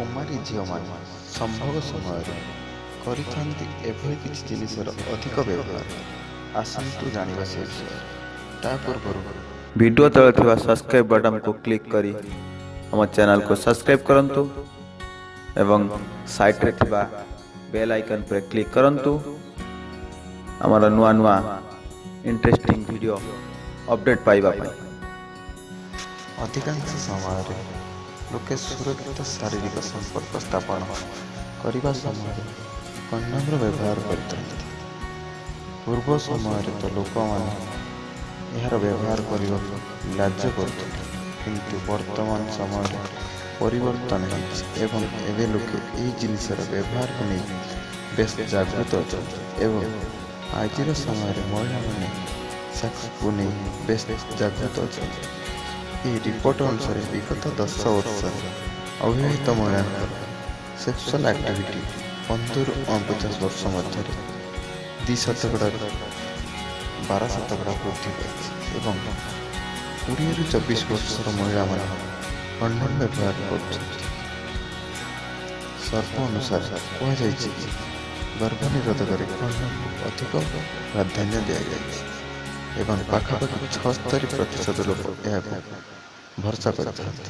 କୁମାରୀ ଝିଅମାନେ ସମ୍ଭୋଗ ସମୟରେ କରିଥାନ୍ତି ଏଭଳି କିଛି ଜିନିଷର ଅଧିକ ବ୍ୟବହାର। ଆସନ୍ତୁ ଜାଣିବା ସେ ବିଷୟରେ। ତା ପୂର୍ବରୁ ଭିଡ଼ିଓ ତଳେ ଥିବା ସବସ୍କ୍ରାଇବ୍ ବଟନ୍କୁ କ୍ଲିକ୍ କରି ଆମ ଚ୍ୟାନେଲକୁ ସବସ୍କ୍ରାଇବ୍ କରନ୍ତୁ ଏବଂ ସାଇଡ଼୍ରେ ଥିବା ବେଲ୍ ଆଇକନ୍ ଉପରେ କ୍ଲିକ୍ କରନ୍ତୁ ଆମର ନୂଆ ନୂଆ ଇଣ୍ଟରେଷ୍ଟିଂ ଭିଡ଼ିଓ ଅପଡ଼େଟ୍ ପାଇବା ପାଇଁ। ଅଧିକାଂଶ ସମୟରେ ଲୋକେ ସୁରକ୍ଷିତ ଶାରୀରିକ ସମ୍ପର୍କ ସ୍ଥାପନ କରିବା ସମୟରେ କଣ୍ଡୋମର ବ୍ୟବହାର କରିଥାନ୍ତି। ପୂର୍ବ ସମୟରେ ତ ଲୋକମାନେ ଏହାର ବ୍ୟବହାର କରିବାକୁ ଲାଜ କରୁଥିଲେ, କିନ୍ତୁ ବର୍ତ୍ତମାନ ସମୟରେ ପରିବର୍ତ୍ତନ ହେଇଛି ଏବଂ ଏବେ ଲୋକେ ଏହି ଜିନିଷର ବ୍ୟବହାରକୁ ନେଇ ବେଶ ଜାଗୃତ ଅଛନ୍ତି ଏବଂ ଆଜିର ସମୟରେ ମହିଳାମାନେ ସେକ୍ସକୁ ନେଇ ବେଶ ଜାଗୃତ ଅଛନ୍ତି। ଏହି ରିପୋର୍ଟ ଅନୁସାରେ ବିଗତ 10 ବର୍ଷରେ ଅବିବାହିତ ମହିଳାଙ୍କର ସେକ୍ସୁଆଲ ଆକ୍ଟିଭିଟି 15ରୁ 49 ବର୍ଷ ମଧ୍ୟରେ 2 ଶତକଡ଼ା 12 ଶତକଡ଼ା ବୃଦ୍ଧି ପାଇଛି ଏବଂ 20ରୁ 24 ବର୍ଷର ମହିଳାମାନେ କଣ୍ଡୋମ ବ୍ୟବହାର କରୁଛନ୍ତି। ସର୍ଭେ ଅନୁସାରେ କୁହାଯାଇଛି କି ଗର୍ଭ ନିରୋଧକରେ କଣ୍ଡୋମକୁ ଅଧିକ ପ୍ରାଧାନ୍ୟ ଦିଆଯାଇଛି ଏବଂ ପାଖାପାଖି 76% ଲୋକ ଏହାକୁ ଭରସା କରିଥାନ୍ତି।